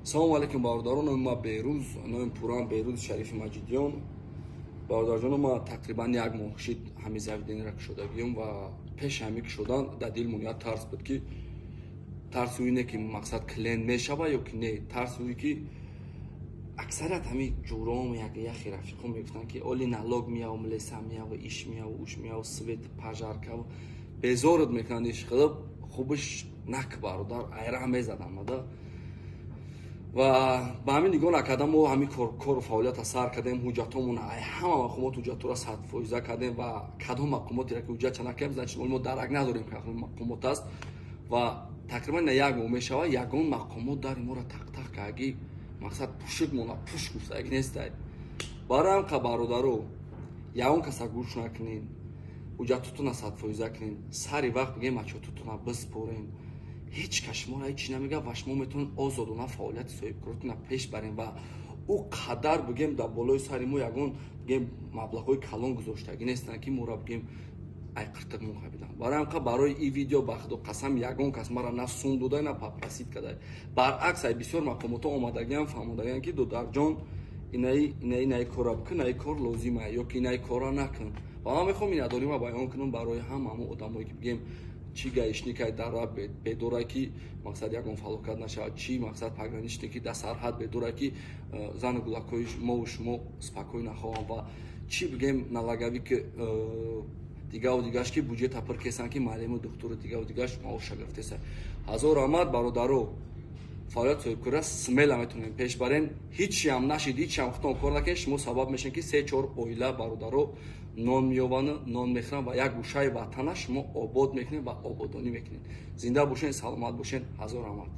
Салому алейкум, бародарон. Номи ма Берӯз, номи пуррам Берӯз Шарифи Маҷидиён. Бародарҷоно, ма тақрибан як моҳ шид ҳамин заведениеро кушодагиём ва пеши ҳамин кушодан дар дилмон як тарс буд, ки тарси ӯ ине, ки мақсад клиент мешава ё ки не. Тарси ӯе, ки аксарият ҳамин ҷуром, як яхи рафиқон мегуфтанд, ки оли налог мияв, млеса мияв, иш мияв, уш мияв, свет, пожарка безорат мекунанд. Иш хеле хубиш нак, бародар, айра мезадам ада. Ва ба ҳамин нигоҳ накардам, мо ҳамин кору фаъолията сар кардем. Ҳуҷҷатҳомон, ҳама мақомот ҳуҷҷатҳоро 100% кардем ва кадом мақомотеро ки ҳуҷҷатша накардем, значит, мо дарак надорем, ки мақомот аст. Ва тақрибан на як моҳ мешавад, ягон мақомот дари моро тақтақ кардаги, мақсад пушик мона пуш гуфтаги нестай. Барои ҳам қа, бародаро, ягон каса гӯш накунед, ҳуҷҷатотона 100% кунед, сари вақт бигем, отчётотона биспорен. Ҳеҷ кас шуморо ҳеҷ чӣ намегӯяд ва шумо метавонед озодона фаъолияти соҳибкоротона пеш барем. Ва ӯ қадар, бигем, дар болои сари мо ягон, бигем, маблағҳои калон гузоштагӣ нестанд, ки моро, бигем, ай қиртиқмон хабидан. Барои ҳам қа барои ин видео, ба худо қасам, ягон кас мара на сум дода, на попросить карда. Баръакс, ай бисёр мақомотҳо омадагиам, фаҳмодагиам, ки додарҷон, инаи инаи инаи кора бикун, инаи кор лозима ё ки инаи кора накун. Ва ман мехоҳам миннатдорима баён кунам барои ҳама ҳамон одамое, ки, бигем, чӣ гаишникай дар бедора, ки мақсад ягон фалокат нашавад, чӣ мақсад пограничники дар сарҳад бедора, ки зану гулакҳои мову шумо спокойно хованд, ва чӣ, бигем, налоговик, дигаву дигаш, ки буҷета пур кесанд, ки маълиму духтуру дигаву дигаш маоша гирифтеса. Ҳазор раҳмат, бародаро. Фаъолият соҳибкория смело метавонем пеш барем. Ҳичиам нашид, ҳичиам худтон кор накунед, шумо сабаб мешавед, ки се чор оила, бародаро, нон меёбанд, нон мехӯранд ва як гӯшаи ватана шумо обод мекунед ва ободонӣ мекунед. Зинда бошед, саломат бошед. Ҳазор раҳмат.